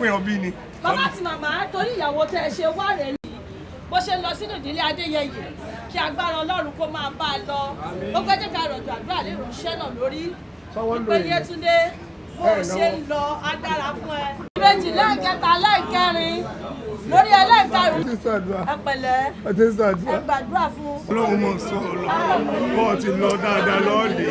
Pín ọbí ni. Bàbá àti màmá, torí ìyàwó tẹ́ ẹ ṣe wá rẹ̀ yìí, bó ṣe ń lọ sínú ìdílé Adéyẹyè, kí agbára Ọlọ́run kó máa bá a lọ. Ó gbẹ́jẹ́ ká rọ̀jò àdúrà lè ránṣẹ́ náà lórí ìpè Yétúndé, bó o ṣe ń lọ á dára fún ẹ. Ìbejì lẹ́ẹ̀kẹta, lẹ́ẹ̀kẹrin, lórí ẹlẹ́ẹ̀karùn-ún. Ẹ pẹ̀lẹ́, ẹ gbàdúrà fún. Ọlọ́run mọ̀ sọ ọ lọ. Bọ́ ọ ti lọ dáadáa lọ́ọ̀dẹ̀.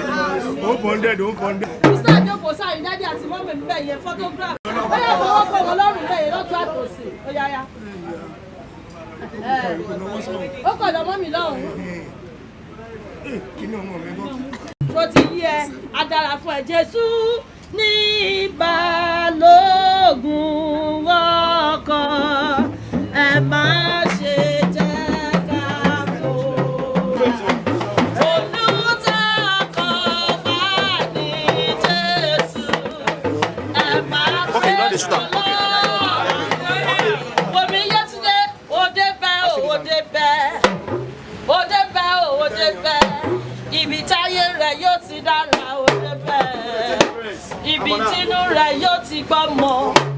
Ó fọ́ndẹ̀dì, ó fọ́ndẹ̀. Mr. Àjọpọ̀ sáré, daddy àti mummy ń bẹ̀ yẹn, photograph. Ó yà fọwọ́ kọ́ wọn lọ́rùn bẹ̀ yẹn lọ́tún àtòsí. Ó yá yá. Ó kọ̀ lọ mummy lọ́hùn-ún. Kí ni ọmọ mi gbọ́? Tó ti yí ẹ, á dára fún ẹ. Jésù ní balógun ọkọ̀, ẹ má ṣe jẹ́ ká fò. Olùtakọ̀ wà ní Jésù, ẹ má ṣe sọ̀rọ̀. Wòmí Yétúndé, òde bẹ́ ò, òde bẹ́, òde bẹ́ ò, òde bẹ́. Ibi táyé rẹ̀ yóò ti dára, òde bẹ́. Ibi tínú rẹ̀ yóò ti gbọ́mọ,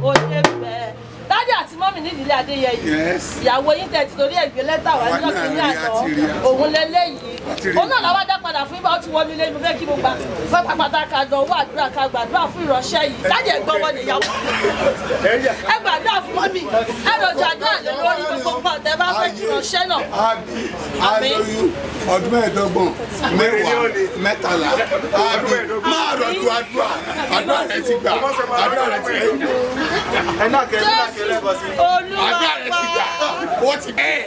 òde bẹ́. Daddy àti mummy nídìílé Adéyẹyè. Ìyàwó yín tẹ̀ ti torí ẹ̀gbẹ́ lẹ́tà wá ní ọ̀kìnrin àná. Òun lélẹ́yìí. Òun náà làwọn dá padà fún ibà ó ti wọlé ilé. Mo fẹ́ kí mo gbà pátápátá, ká jọ owó àdúrà, ká gbàdúrà fún ìránṣẹ́ yìí. Daddy, ẹ̀ gbọ́wọ́ nìyàwó. Ẹ gbàdúrà fún mummy. Ẹ rọ̀jò àdúrà lé lórí gbogbo nǹkan tẹ bá fẹ́ kí ìránṣẹ́ náà. Àbí alóyún ọdún 25, 10, 13, àbí máa rọ̀jò àdúrà. Àdúrà rẹ ti gbà, àdúrà rẹ ti gbà. Jésù Olúwa Àdúrà rẹ ti gbà. wa. Ó ti bẹ́ẹ̀.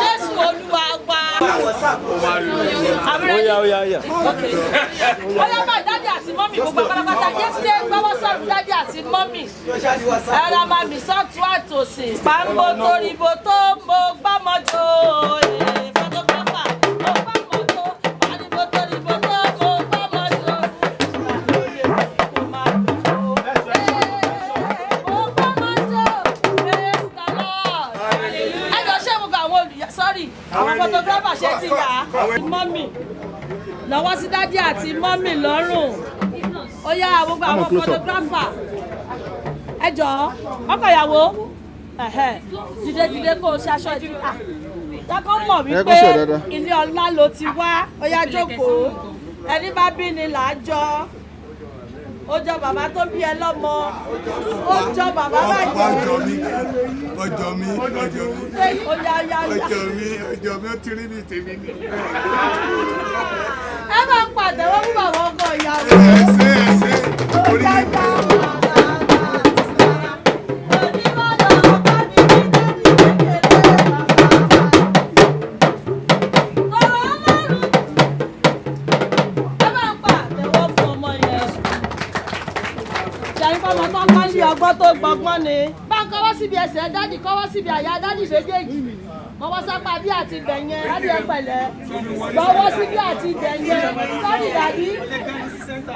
Jésù Olúwa wa. Oya, oya, oya. Ọyá báyìí, daddy àti mummy, gbogbo pátápátá, Yétúndé gbọ́wọ́ sọ̀rọ̀ daddy àti mummy. Ẹ̀rọ máa mì sọ́tún àtòsì. Pàmbó toríbo tó mo gbọ́mọjò. Photographer, mo gbọ́mọjò. Pàríbo toríbo tó mo gbọ́mọjò. Mo máa lò ó. Mo gbọ́mọjò. Praise the Lord. Ẹ jọ ṣé gbogbo àwọn olùyà, sorry, àwọn photographer ṣe ti yà á. Mummy lọ́wọ́ sí daddy àti mummy lọ́rùn. Ó yá, gbogbo àwọn photographer, ẹ jọ̀ọ́, ọkọ ìyàwó, ẹ̀hẹ́, dìde, dìde, kó o ṣe aṣọ ìdí dákọ́ mọ̀ Ẹ wípé kó sọ dáadáa. Ilé ọlá ló ti wá. Ó yá, jókòó. Ẹni bá bí ni là á jọ. Ó jọ bàbá tó bí ẹ lọ́mọ, ó jọ bàbá bàjẹ́. Ọjọ́ mi, ọjọ́ mi, ọjọ́ mi. Ó yá, yá, yá. Ọjọ́ mi, ọjọ́ mi, ó ti rí mi tèmi ni. Ẹ máa ń pàtẹ́wọ́ fún bàbá ọkọ ìyàwó. Ẹ ṣé, ẹ ṣé, orí mi. Ọgbọ́n tó gbọgbọ́n ni. Bá ń kọ́wọ́ síbi ẹsẹ̀ daddy, kọ́wọ́ síbi àyà daddy méjèèjì. Mọ́wọ́ sápá bí àti bẹ̀yẹn, daddy, ẹ pẹ̀lẹ́. Gbọ́wọ́ síbi àti bẹ̀yẹn, sọ́ọ̀dì daddy.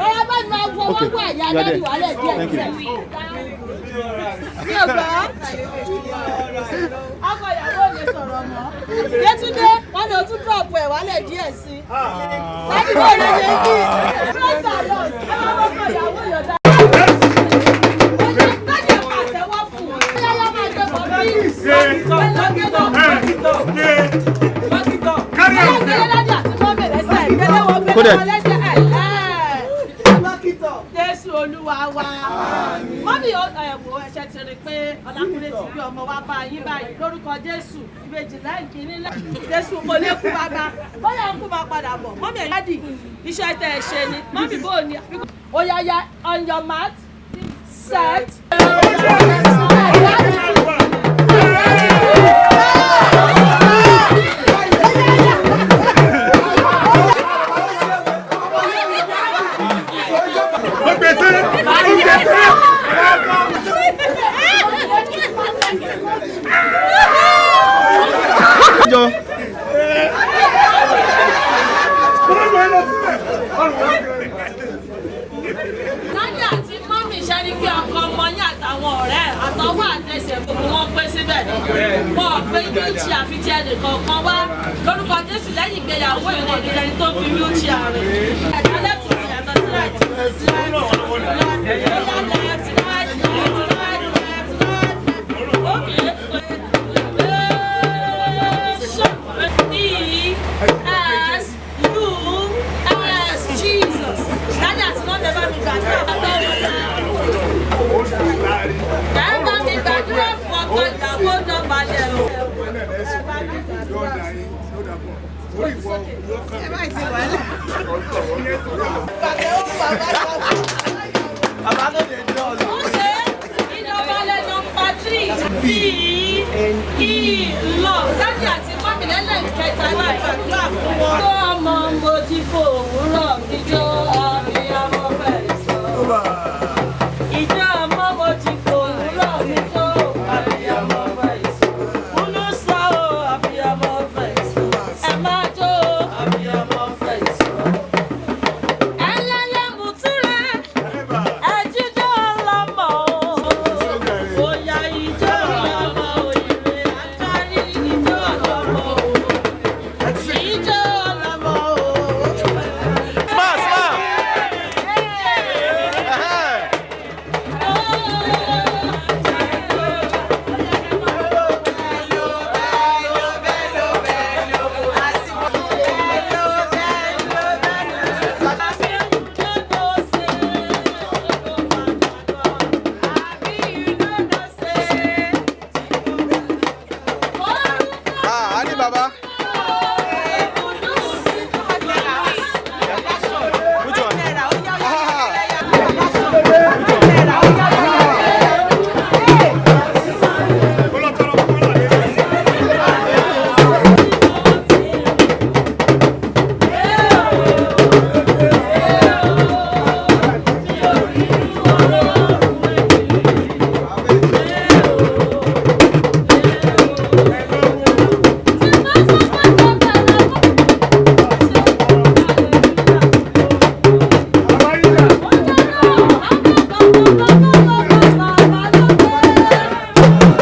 Ọ̀rọ̀ bá mi máa fọwọ́ wọ àyà daddy wálẹ̀ díẹ̀ díẹ̀. Mi ò gbọ́. Ọkọ ìyàwó ò lè sọ̀rọ̀ mọ́. Yétúndé, wọ́n ní o tún drop ẹ̀ wálẹ̀ díẹ̀ sí i. Daddy, bó lè ṣe kí? Praise the Lord. Ẹ máa bọ́ ọkọ ìyàwó yọ̀dá. Daddy, ẹ pàtẹ́wọ́ fún un. Yáyá máa gbé bọ̀ bí. Gbẹ́lẹ́ daddy àti mummy lẹ́sẹ̀. Gbẹ́lẹ́ wọn, gbẹ́lẹ́ wọn lẹ́sẹ̀. Ẹ̀ ẹ̀. Jésù Olúwa wa. Mummy, ẹ wò, ẹ̀ṣẹ̀ ti rí pé Ọlákúnlé ti gbé ọmọ wa bá yín báyìí lórúkọ Jésù. Ìbejì láì kíní láì. Jésù kò lè kú bàbá. Bóyá ń kú máa padà bọ̀. Mummy, ẹ̀yìn daddy, iṣẹ́ tẹ̀ ẹ ṣe ni. Mummy, bó o ní? Ó yá yá, on your mark, set. Ó gbé tẹ́, ó gbé tẹ́. Jọ. Daddy àti mummy, ṣe ni pé ọkọ ọmọ yín àtàwọn ọ̀rẹ́ àtọwọ́ àtẹsẹ̀ gbogbo wọn pé síbẹ̀. Wọn ò gbé wheelchair àfi ti ẹnìkọ̀ọ̀kan wá. Lórúkọ Jésù, lẹ́yìn ìgbéyàwó, ìwọ̀n ní ẹni tó fi wheelchair rìn. Ẹ̀dá left yàtọ̀ sí right. Left, left, left, right, right. Okay, ìdọ̀bálẹ̀ nọmba 3 B E love. Daddy àti mummy lẹ́lẹ́kẹta náà gbàdúrà fún wọn. Tó ọmọ mojí fò òwúrọ̀ ijó abiyamọ fẹ́ sọ. Ìjọ ọmọ mojí fò òwúrọ̀ ijó abiyamọ fẹ́ sọ. Múnú sọ o abiyamọ fẹ́ sọ. Ẹ máa jó o abiyamọ fẹ́ sọ. Ẹlẹ́lẹ́mùtúrẹ́ ẹjíjọ́ ọlọ́mọ o. Bóyá ijó ọlọ́mọ òyìnbó àkárí ijó ọlọ́mọ o. Ijó ọlọ́mọ o. Smile, smile. Ah, Ani Baba. Which one? Ah.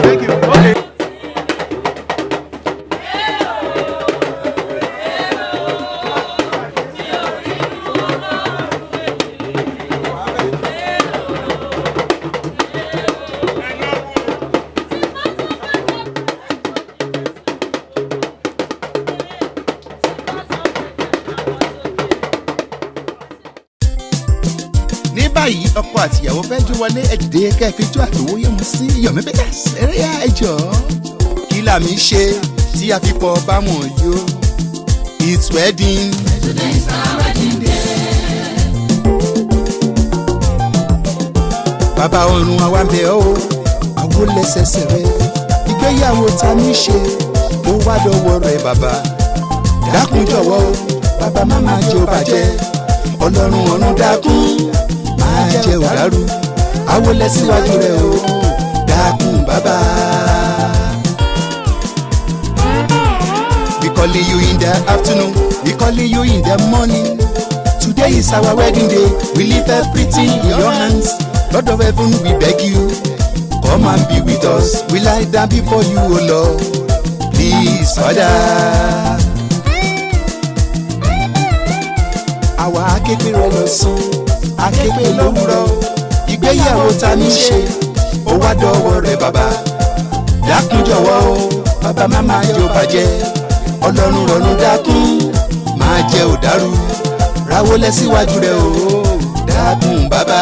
Thank you. Okay. Ní báyìí, ọkọ àtìyàwó fẹ́ jó wọlé. Ẹ dìde kẹ́ ẹ fi jó àtòwó yẹmu sí Yomi Peters eré ẹjọ́. Kí làmì ṣe tí a fi pọ̀ báwọn yó? It's wedding. Today is our wedding day. Bàbá ọ̀run, àwa ń bẹ̀ ọ́ o, àwo lẹ́sẹsẹ rẹ. Ìgbéyàwó ta ní ṣe, ó wá dọwọ́ rẹ. Bàbá, dákun jọ̀wọ́ o, bàbá, má má jẹ́ ó bàjẹ́. Ọlọ́run ọ̀run, dákun má jẹ́ ó dàrú. Àwo lẹ́síwájú rẹ o, dákun bàbá. We calling you in the afternoon, we calling you in the morning. Today is our wedding day, we leave everything in your hands. Lord of heaven, we beg you, come and be with us. We lie down before you, O Lord. Please, Father. Àwa aképe rẹ lọ́sàn, aképe lówùrọ̀. Ìgbéyàwó ta ní ṣe, ó wá dọ́wọ́ rẹ bàbá. Dákun jọ̀wọ́ o, bàbá, má má jẹ́ ó bàjẹ́. Ọlọ́run rọ̀run, dákun máa jẹ́ ò dàrú. Ráwọ́ lẹ́síwájú rẹ o, dákun bàbá.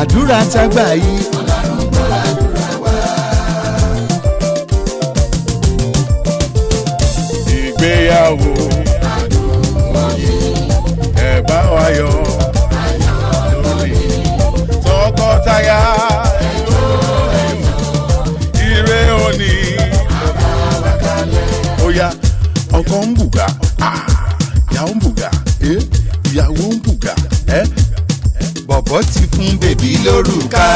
Àdúrà tá a gbà yìí. Ọlọ́run gbọ́ àdúrà wa. Ìgbéyàwó, ẹ bá wa yọ̀ lónìí. Tọkọtaya, ire òní. Ó yá, ọkọ ń bùgà, ah, ìyàwó ń bùgà, eh, ìyàwó ń bùgà, eh. Bọ̀bọ̀ ti fún baby lórúkà,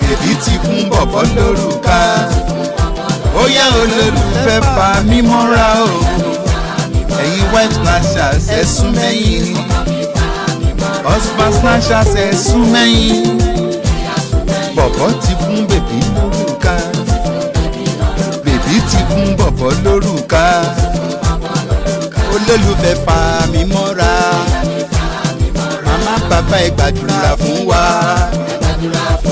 baby ti fún bọ̀bọ̀ lórúkà. Ó yá, olólùfẹ́, fa mí mọ́ra o. Ẹ̀yin wife snatchers, ẹ sún mẹ́yìn. Husband snatchers, ẹ sún mẹ́yìn. Bọ̀bọ̀ ti fún baby lórúkà, baby ti fún bọ̀bọ̀ lórúkà. Olólùfẹ́, fa mí mọ́ra. Màmá, bàbá, ẹ gbàdúrà fún wa.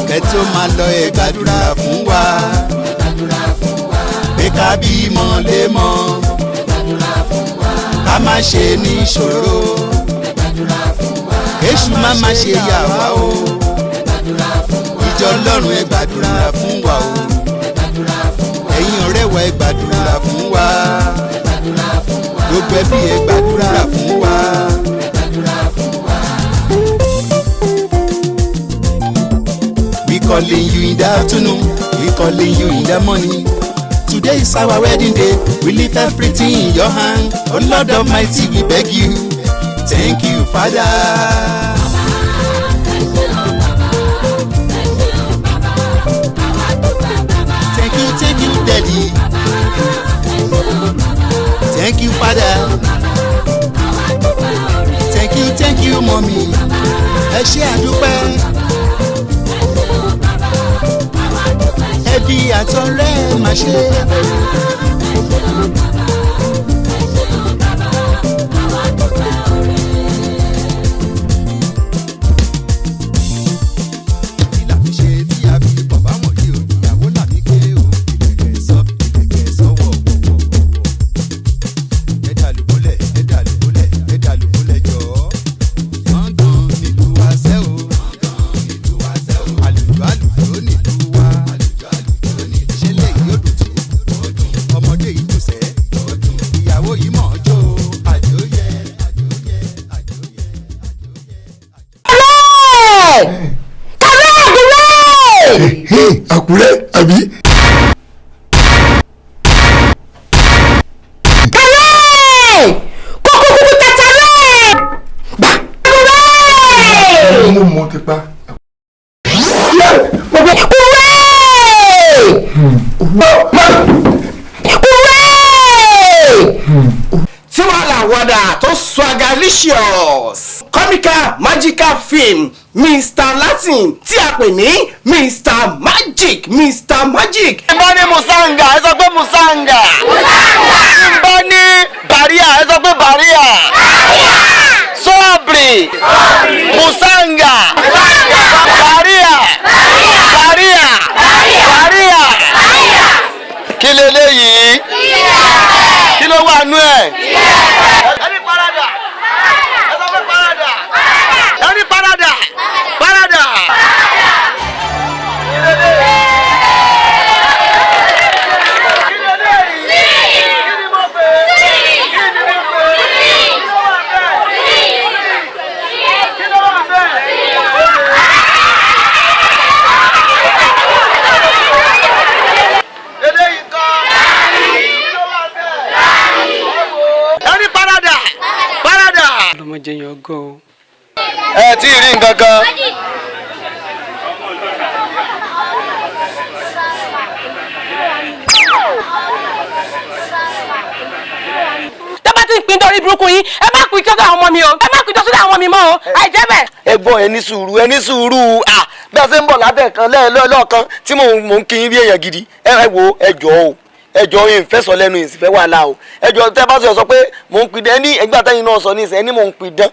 Kẹ́ tó máa lọ, ẹ gbàdúrà fún wa pé ká bímọ lémọ, ká má ṣe ní ìṣòro, èṣù má má ṣe yà wá o. Ìjọ Ọlọ́run, ẹ gbàdúrà fún wa o. wa, ẹ gbàdúrà fún wa. Gbogbo ẹbí, ẹ gbàdúrà fún wa. We calling you in the afternoon, we calling you in the morning. Today is our wedding day, we leave everything in your hand. Oh Lord Almighty, we beg you. Thank you, Father. Thank you, thank you, Daddy. Thank you, Father. Thank you, thank you, Mommy. Ẹ ṣé àdúpẹ́. Ẹbí àtọ̀rẹ́ máa ṣe. Kí la fi ṣe tí a fi pọ̀ báwọn yìí o? Ìyàwó làmí ké o. Ìlẹ̀kẹ̀ sọ, ìlẹ̀kẹ̀ sọ wọ̀ wọ̀ wọ̀ wọ̀. Ẹ dàlúbólẹ̀, ẹ dàlúbólẹ̀, ẹ dàlúbólẹ̀ jọ̀ọ́. Gángan nílùú wa sẹ́ o. Gángan nílùú wa sẹ́ o. Àlùjọ àlùjọ nílùú wa. Àlùjọ àlùjọ nílùú. Ṣé lè yóò dùn tó? Ọmọdé yìí dùn sẹ́. Ìyàwó yìí mọ̀ ọ́ jó o. Àjò yẹ, àjò yẹ, àjò yẹ, àjò yẹ. Àkúrẹ́ àbí. Mo mọ ti pa. Tiwa làwàdà tó swagalicious comical magical film Mr Latin tí a pè ní Mr Magic, Mr Magic. N bá ní Musanga, ẹ sọ pé Musanga. N bá ní Baria, ẹ sọ pé Baria. Sọ́ọ̀bì Musanga, Baria, Baria, Baria. Kí leléyìí? Kí ló wà nú ẹ̀? Ẹni parada, ẹ sọ pé parada. Ẹni parada, parada. Kí leléyìí? Kí leléyìí? Kí ni mo pè é? Kí ni mo pè é? Kí ló wà bẹ́ẹ̀? Kí ló wà bẹ́ẹ̀? Eléyìí kọ́. Kí ló wà bẹ́ẹ̀? Ẹni parada, parada. Ọlọmọdé yẹn gọ o. Ẹ tí ì rí nǹkan kan. Tó bá ti ń pín torí burúkú yín, ẹ má pín tọ́jú àwọn ọmọ mi o, ẹ má pín tọ́jú àwọn ọmọ mi mọ́ o, àìjẹ́ bẹ́ẹ̀. Ẹ gbọ́, ẹ ní sùúrù, ẹ ní sùúrù. À bí a ṣe ń bọ̀ látẹ̀kan lẹ́ẹ̀lọ́ọ̀kan tí mò ń kí yín bí èèyàn gidi. Ẹ wo, ẹ jọ̀ọ́ o, ẹ jọ̀ọ́, yín fẹ́ sọ lẹ́nu yìí sì fẹ́ wàhálà o. Ẹ jọ̀ọ́, tẹ́ bá sọ pé mò ń pidán, ẹ ní ẹgbẹ́ àtẹ́yìn náà sọ ní ìsìn, ẹ ní mò ń pidán,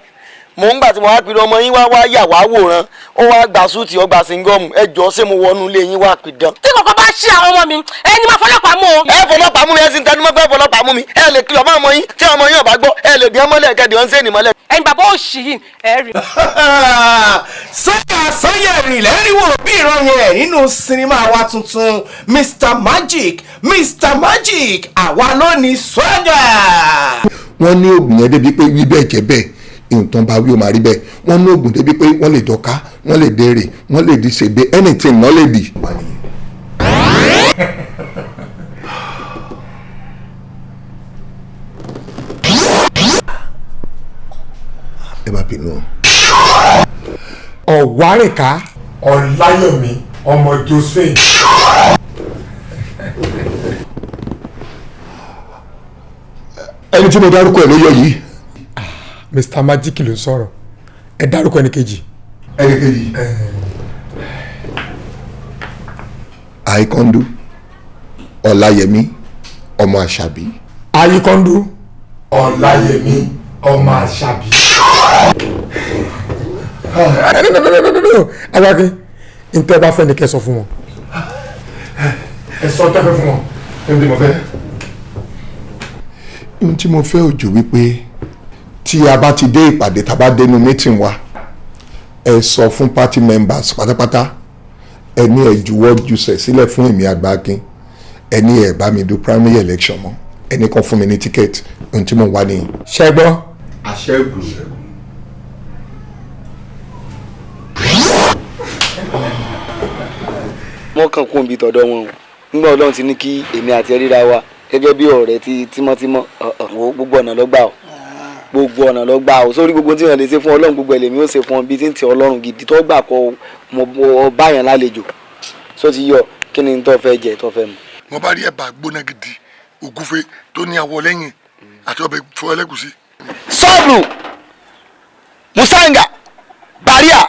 mò ń gbà tí mo wá pidán, ọmọ yín wá wá yà wá wòran, ó wá gba súùtì, ó gba síngọ́ọ̀mù. Ẹ jọ̀ọ́, ṣé mo wọnú ilé yín wá pidán? Tí kòkó bá ṣí àwọn ọmọ mi, ẹni máa fọlọ́pàá mú o. Ẹ fọlọ́pàá mú mi? Ẹ sì ń tẹnumọ́ pé ẹ fọlọ́pàá mú mi. Ẹ lè kìlọ̀ mọ́ ọmọ yín. Tí ọmọ yín ò bá gbọ́, ẹ lè dín ọmọlẹ̀ kẹ́ẹ̀dì ọ̀n sẹ́ni mọ́lẹ̀. Ẹ̀yin bàbá òṣì yìí, ẹ rí. Sọ́yà sọ́yẹ̀rì lẹ́rìíwò bí ìran yẹn nínú sinimá wa tuntun Mr Magic, Mr Magic, àwa ló ní swagger. Wọ́n ní oògùn yẹn débi pé wí bẹ́ẹ̀ jẹ́ bẹ́ẹ̀, nǹkan bá wí ó máa rí bẹ́ẹ̀. Wọ́n ní oògùn débi pé wọ́n lè dọ́ka, wọ́n lè dèrè, wọ́n lè di ṣègbè, anything wọ́n lè di. Ẹ má bínú o. Ọ̀wárìnká Ọláyọ̀mí ọmọ Josephine. Ẹni tí mo dárúkọ ẹ ló yọ yìí. Mr Magic ló ń sọ̀rọ̀. Ẹ dárúkọ ẹnì kejì. Ẹni kejì. Àìkọ́ndú Ọláyẹmí ọmọ Àṣàbí. Ayíkọ́ndú Ọláyẹmí ọmọ Àṣàbí. Agbákin, ntẹ́ bá fẹ́ ni kẹ́ sọ fún wọn. Ẹ sọ tẹ́ fẹ́ fún wọn. Ohun tí mo fẹ́. Ohun tí mo fẹ́ ò jù wípé tí a bá ti dé ìpàdé, tá a bá dénú meeting wa, ẹ sọ fún party members pátápátá, ẹ ní ẹ juwọ́ jùsẹ̀ sílẹ̀ fún èmi Àgbàkin. Ẹni ẹ̀ bá mi du primary election mọ́, ẹni kan fún mi ní ticket, ohun tí mò ń wá nìyí. Ṣẹ gbọ́. Àṣẹ́gun. Wọ́n kàn kún ibi tọ̀dọ̀ wọn o. Nígbà Ọlọ́run ti ní kí èmi àti ẹ ríra wa gẹ́gẹ́ bí ọ̀rẹ́ tí tímọ́tímọ́, wo, gbogbo ọ̀nà ló gbà o, gbogbo ọ̀nà ló gbà o. Sórí gbogbo tí wọ́n lè ṣe fún Ọlọ́run, gbogbo ẹlẹ́mi ó ṣe fún ọ bí tí ń tẹ Ọlọ́run gidi tó gbà kọ ọ báyàn lálejò só ti yọ. Kí ni tó fẹ́ jẹ, tó fẹ́ mu? Mo bá rí ẹ̀bà gbóná gidi, ògúfe tó ní awọ lẹ́yìn àti ọbẹ̀ fún ẹlẹ́gùsí. Sọ́ọ̀bù Musanga Baria.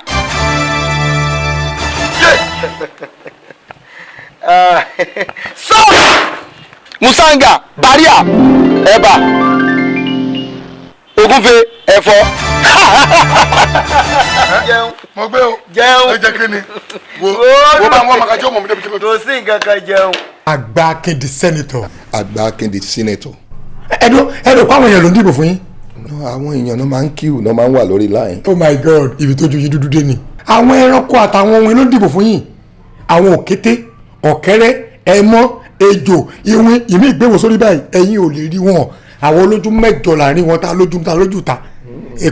Sọ́ọ̀bù Musanga Baria, ẹ̀bà, ògúnfe, ẹ̀fọ́. Jẹun. Mo gbé o. Jẹun. Ẹ jẹ́ kí ni wo wo bá wọn màkàjọ́ mọ̀ mi débi tí mo. Kò sí nǹkan kan, jẹun. Àgbà Akin di senator. Àgbà Akin di senator. Ẹdùn ẹdùn pàwọn èèyàn ló ń dìbò fún yín. No, àwọn èèyàn náà máa ń queue, náà máa ń wà lórí line. Oh my God, ibi tó ju yín dúdú dé ni. Àwọn ẹranko àtàwọn ohun ló ń dìbò fún yín. Àwọn òkété, ọ̀kẹ́rẹ́, ẹmọ́, ejò, iwin, ìmí ìgbéwò sórí báyìí, ẹ̀yin ò lè rí wọn. Àwọn olójú mẹ́jọ láàrin wọn, ta lójú ta lójú ta.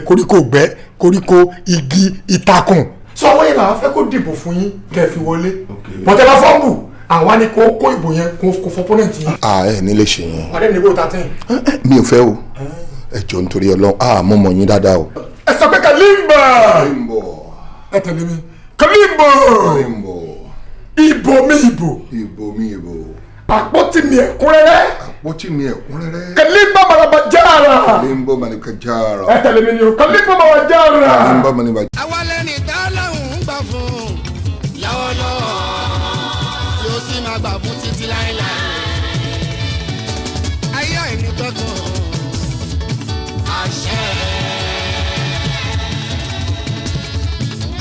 Koríko gbẹ́, koríko, igi, ìtàkùn. Sọ wọ́n yẹn làwọn fẹ́ kó dìbò fún yín kẹ́ fi wọlé. Bọ̀tẹ́ bá fọ́ọ̀mù, àwọn á ní kó kó ìbò yẹn kó fọ́pọ́nẹ̀ntì yín. À ẹ ní lè ṣe yẹn. Ọ̀rẹ́ mi ní kó 13. Mi ò fẹ́ o, ẹ jọ̀ọ́, nítorí Ọlọ́run, a mọ̀ mọ̀ yín dáadáa o. Ẹ sọ pé Kalimba. Ẹ tẹ̀lé mi, Kalimba. Ìbò mi ìbò. Ìbò mi ìbò. Àpótí mi ẹ̀kúnrẹ́rẹ́. Àpótí mi ẹ̀kúnrẹ́rẹ́. Kalimba marabajara. Kalimba marabajara. Ẹ tẹ̀lé mi ni o, Kalimba marabajara. Kalimba marabajara. Àwa lẹ́ni tá.